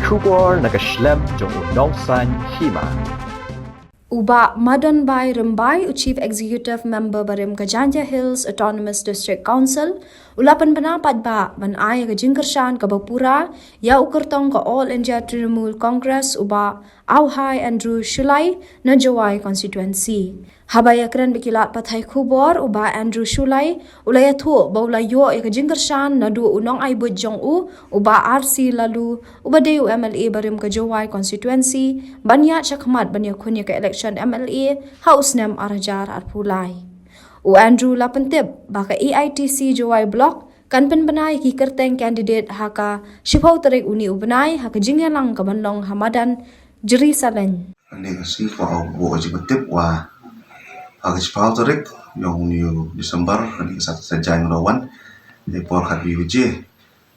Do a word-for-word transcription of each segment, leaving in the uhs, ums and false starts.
Khubor na ka shlem jong u Nongsaiñ Hima. U Bah Madanbai Rymbai, u Chief Executive Member barim ka Jaintia Hills Autonomous District Council, u la pynbna paidbah ban ai ka jingkyrshan kaba pura ïa u kyrtong ka All India Trinamool Congress, u Bah Auhai Andrew Shullai, na Jowai Constituency. Haba ïakren bad ki lad pathai khubor, u Bah Andrew Shullai u la ïathuh ba u la ïoh ïa ka jingkyrshan naduh u nongai buit jong u, u Bah R C Laloo, uba dei u M L A barim ka Jowai Constituency, ban ïaid shakhmat ban ïakhun ïa ka election M L A ha u snem ar hajar arphew lai. U Andrew la pyntip ba ka A I T C Jowai Block kan pynbna ïa ki kyrteng candidate ha ka shiphew tarik uni u bnai ha ka jingïalang kaban long ha madan Jri Saleng. Ani ka sngi kwah u buh ka jingpyntip wa ha ka shiphew tarik yong uni u December, kani ka Sat-, Saitjaiñ, u la wan, ni por khatwi baje.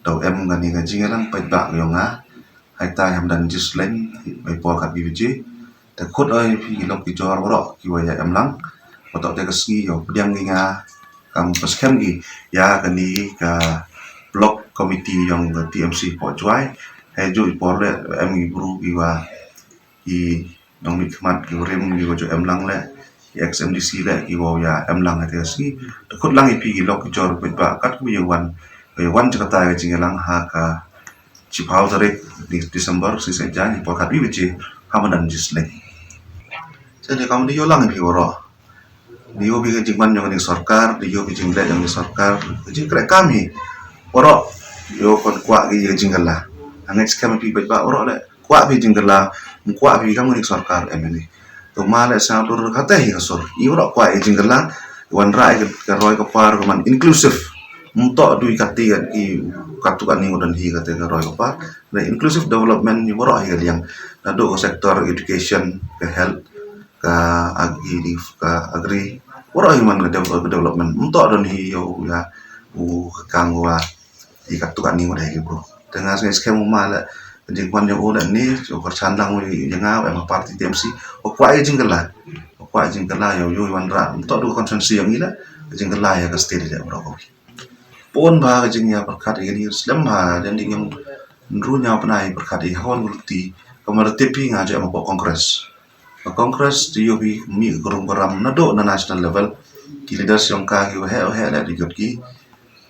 Daw em kani ka jingïalang paidbah yong nga haitai ha madan Jri Saleng, ni por khatwi baje. Te khut oi phi ki lok ki jor waroh kiwa ïa em lang. Wa toh te ka sngi yow pdiang ki nga kam paskhem ki ïa kani ka block committee yong ka T M C poh Jowai. Hei ju i por le em ki bru kiwa, ki nongmihkhmat kiwa rim, kiwa ju em lang le, ki ex M D C le, kiwa ïa em lang ha te ka sngi. Te khut lang i phi ki lok ki jor paidbah kat kiwa ïa wan, ïa wan cha katai ka jingïalang ha ka shiphew tarik December, sngi Saitjaiñ, ni por khatwi baje ha madan Jri Saleng. Te ni kam ni ïoh lang i phi waroh. Ni ïoh phi ka jingman yong kani ka sorkar, ni ïoh phi jingleh yong kani ka sorkar, ka jingkhreh kam hi. Waroh, ïoh kon kwah ki ka jingkylla. Nga ngeit skhem phi paidbah waroh le kwah phi jingkylla, ym kwah phi kam kani ka sorkar em ni. To ma le sa dur kate hi ka sur. I waroh kwah i jingkylla, wanrah i ka roi ka par ka man inclusive. Ym toh du i kati ka i katu kani ngodon hi kate ka roi ka par. Le inclusive development i waroh hi ka liang. Naduh ka sector education, ka health, ka agri, ka agri. Waroh hi man ka dev-, ka development. Ym toh don hi yow ïa u ka kam wa i katu kani ngodon hi bru. Te nga sngi skhem u ma le jingwan yow le ni, yow kyrchan lang u ïa nga, em party T M C. U kwah i jingkylla. U kwah i jingkylla yow, yow wanrah. Ym toh du constituency yong i le, jingkylla ïa ka state le bru ko. Pun bha ka jingïa pyrkhat i kani slem bha, dan di yong nru ñiaw pynai pyrkhat i hawan gulti, ka mara tipi nga ju em hapoh Congress. Ka Congress ti ïoh phi mih ka rum ka ram naduh na national level. Ki leaders yong ka ki waheh waheh le di jot ki.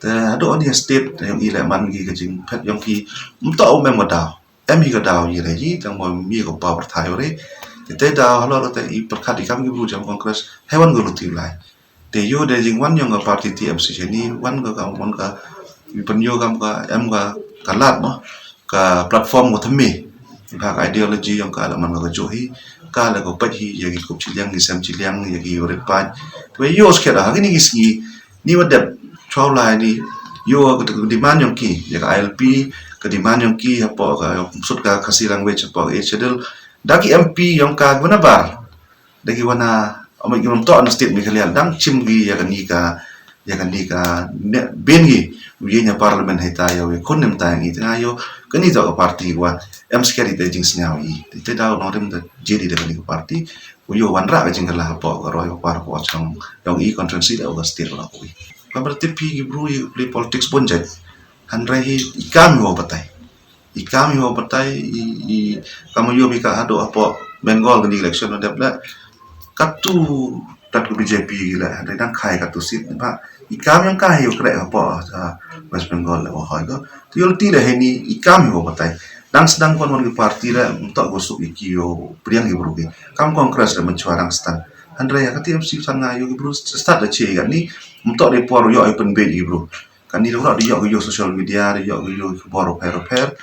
Te haduh ni state yong i le man ki ka jingphet yong ki. Ym toh u mem ka daw. Em hi ka daw i re hi, tang mo mih ka power thai re. Te daw halor te i pyrkhat i kam ki bru jam Congress. Hawan gulti lai. Te ïoh de jingwan yong ka party T M C ni, wan ka, ka, wan ka, i pynïoh kam ka, em ka, ka lad mo, ka platform ka thymme. Bha ka ideology yong ka la man ka ka jooh hi, ka la ka pait hi, ïa ki kup chiliang, ki sem chiliang, ïa ki rit paid. Te ïoh skhet ha kini ki sngi, ni wa dep, chwa lai ni, ïoh ka, ka demand yong ki, ïa ka I L P, ka demand yong ki, hapoh ka, sut ka Khasi language, hapoh ka Eighth Schedule. Da ki M P yong ka, ki wa na bar. Da ki wa na, amai ki wa na toh na state Meghalaya, dang chim ki ïa kani ka, ïa kani ka, ne, bin ki, u ïeng ha parliament hei ta ïa u, ïa khun nem ta ïa ngi, te nga ïoh, kani toh ka party wa, em skhet i te jingsngew i, te, te daw nongrim da jedi da kani ka party, u ïoh wanrah ka jingkylla hapoh ka roi ka par hapoh chong, yong i constituency da u ka state wa ko i. Ka bar tipi ki bru i play politics bun jait, hynrei hi i kam i wa batai. I kam i wa batai, i, i kam ïoh phi ka haduh hapoh Bengal kani election wa dep le. Katu tat ku B J P le, hynrei dang khai katu seat ba. I kam yong ka hi u kreh hapoh, ah, West Bengal le wa hoi ko. Tu ïoh ti le hei ni, i kam i wa batai. Dang sdang kon wan ki party le, ym toh ko suk i ki ïoh pdiang ki bru ki. Kam Congress le mynchwa dang sdang. Hynrei ka T M C san nga ïoh ki bru stad le che i kat ni, ym toh de por ïoh i pynbeit ki bru. Kani da waroh da ïoh ki ïoh social media, da ïoh ki ïoh ki khubor wapher wapher.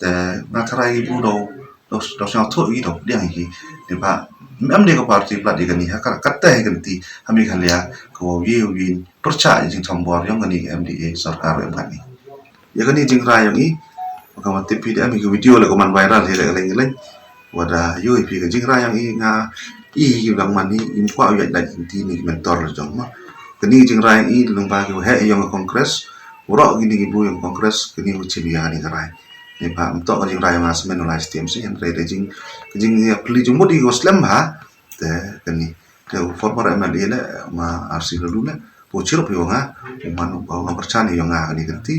Te nga tharai ki bru daw, daw, daw sngewthuh ki daw pdiang ki. Te ba, em de ka party plat ïa kani, ha ka, katte hi kani ti, ha Meghalaya, ka wa ïe ïe, pyrchah ïa jingthombor yong kani ka M D A sorkar em kani. Ïa kani jingrai yong i, ka ma tip hi da em hi ka video le ka man viral hi le ka leng leng. Wa da ïoh i phi ka jingrai yong i nga i hi ki bang man hi, im kwah u ïaid lait kini ki mentor la jong ma. Kani jingrai yong i lyngba ki waheh yong ka Congress, waroh kini ki bru yong Congress, kani u chim ïa kani ka rai. Ni ba ym toh ka jingrai yong nga smen u lai T M C, hynrei da jing, ka jing ïa pli jingmut i wa slem ha, te kani. Te u former M L A le, ma R C Laloo le, u chirup ïa nga, u man u, u nongkyrchan ïa nga kani kynti,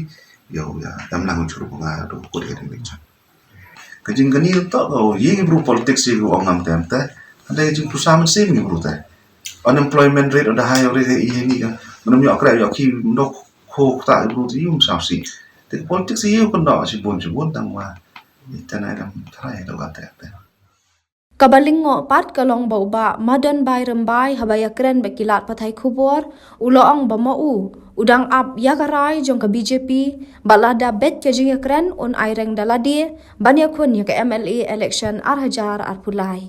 ïa u ïa, em lang u chirup ïa nga, du kut ïa kani election. Ka jingkani toh ko, ye ki bru politics ye ko ong ngam tem te. Ada jingpusa man sim ki bru te. Unemployment rate ada high rate ye ni ka. Mano yoh kre yoh ki mano ko kta ki bru te yum sa si. Te politics ye ko no si bon si bon tang wa. Ita na dam trai do ka te te. Ka ba lyngngooh pat ka long ba u Bah Madanbai Rymbai haba ïakren bad ki lad pathai khubor, u la ong ba ma u, u dang ap ïa ka rai jong ka B J P, bad lada beit ka jingïakren un ai reng da lade, ban ïakhun ïa ka M L A election ar hajar arphew lai.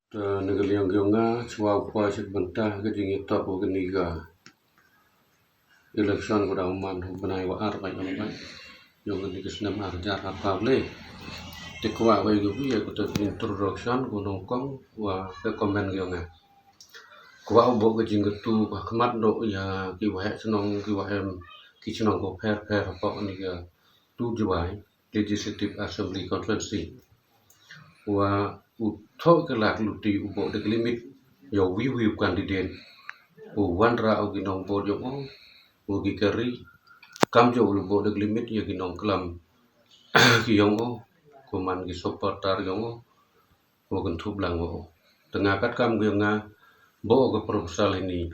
Te na ka liang yong nga, chwa u poi sha ka bynta ka jingïatop wa kani ka election ko da u man ha u bnai wa ar bad yong bad yong kani ka snem ar hajar arphew le. Te kwah wa ïa ka wi ïa ka te introduction ko nongkong wa ka comment yong nga. Kwah u buh ka jingkyntu ka khmat noh ïa ki waheh chnong, ki wahem, ki chnong ko pher pher hapoh kani ka tu Jwai Legislative Assembly Constituency. Wa u thoh ka lad luti u buh da ka limit ïa u wi wi u candidate. U wanrah u ki nong vote yong o, u ki kari, kamjooh u buh da ka limit ïa ki nongklam ki yong o, ko man ki supporter yong o, u kynthup lang wa o. Te nga kat kam ki yong nga, buh ka proposal ini.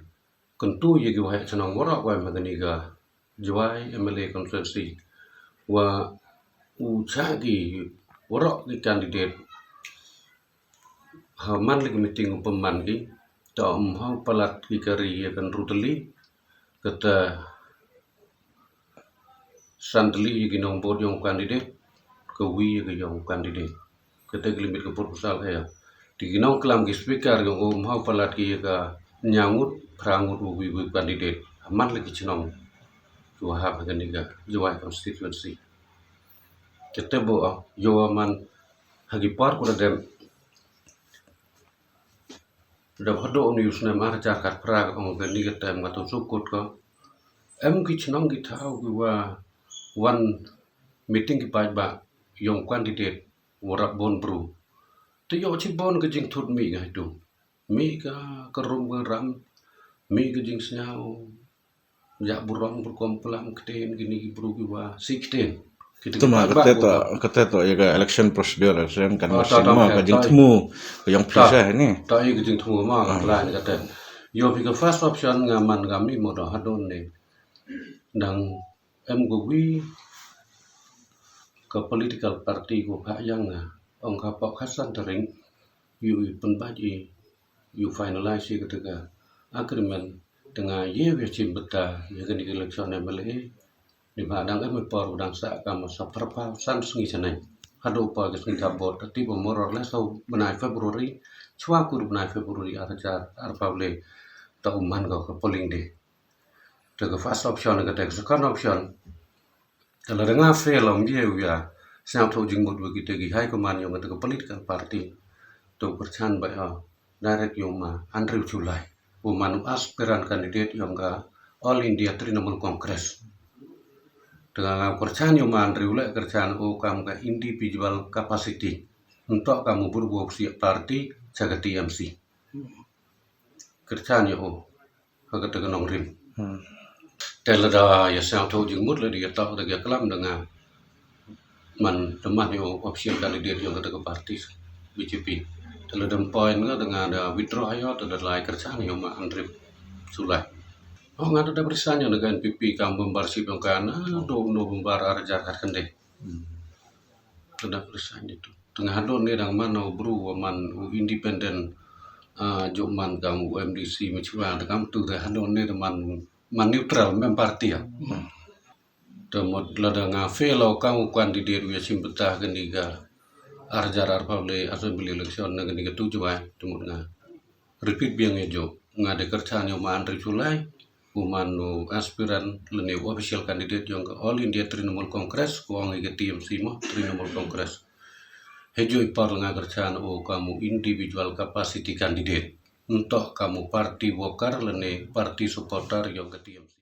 Kyntu ïa ki waheh chnong waroh wa em ha kani ka Jwai M L A constituency. Wa u chah ki waroh ki candidate. Ha man la ki meeting u pynman ki. Ta um ha u palat ki kari ïa ka ynru tylli. Kata san tylli ïa ki nong vote yong candidate. Ka wi ïa ka yong candidate. Kata ka limit ka proposal ïa. Te ki nongklam ki speaker yong o um ha u palat ki ïa ka ñiaw ngut, phra ngut u wi wi candidate. Ha man la ki chnong. Ki wa hap ha kani ka Jwai constituency. Kata buh o, ïoh wa man ha ki por ko da dem. Da hadooh uni u snem ar hajar khatphra ka ong kani ka tem ka tu sukut ko. Em ki chnong ki thaw ki wa wan meeting ki paidbah yong candidate. Warap bon bru. Te ïoh chi bon ka jingthut mih ka hitu. Mih ka karum ka ram. Mih ka jingsñiaw. Ïa burom bur kom plam ktien kini ki bru ki wa si ktien. Kini ki tuma paidbah kate to, kata to ïa ka election procedure election kan. Ah, masin ta, ma ta, ka ta, jingthmu ka yong ta, pisa ni. Ta ïa ka jingthmu ma ka. Ah. Trai ni kata. Ïoh phi ka first option nga man nga mih mo da hadooh ni. Dang em ko wi ka political party ko pha yang nga ong ka pok khasan taring yu i pynbait i yu finalize i kata ka agreement. Te nga ye wi chim bynta ïa kani ka election M L A. Ni ba dang em i por dang sa ka ma sa pyrpau san sngi chanai hadooh pa ka sngi ka vote. Te ti ba more or less ha u bnai February, chwa kur bnai February ar hajar arphew le ta u man ka ka polling day. Te ka first option, ka te ka second option. Te lada nga fail ong ye u ya sñiawthuh jingmut wa ki te ki high command yong ka te ka political party. Te u kyrchan ba ya direct yong ma Andrew Chulai. U man u aspirant candidate yong ka All India Trinamool Congress. Te nga kyrchan yong ma Andrew le kyrchan u kam ka individual capacity. Ntok kam u bur bok si party cha ka T M C. Kyrchan ya o ha kata ka nongrim. Hmm. Te lada ya sñiawthuh jingmut lada ya tau da ya klam da nga man da man ya o official candidate yong kata ka party B J P. Te lada em point nga da nga da withdraw ya o te da lai kyrchan ya ma Andrew Chulai. O nga da resign ya da ka N P P kam membership yong ka na do November ar hajar khatkhyndai. Hmm. Te da resign itu. Te nga hadooh ni dang man u bru wa man u independent, ah, jooh man kam u M D C machwa te kam tu te hadooh ni te man, man neutral mem party ya. Hmm. Te mut lada nga fail o kam u candidate wa ya chim bynta kani ka ar hajar arphew le assembly election na kani ka tu Jwai te mut nga repeat biang ya jooh nga da kyrchan ya ma Andrew Chulai. U man u aspirant lane u official candidate yong ka All India Trinamool Congress, ko ong i ka T M C mo, Trinamool Congress. Heijooh i por nga kyrchan o kam u individual capacity candidate. Ntok kam u party worker lane party supporter yong ka T M C.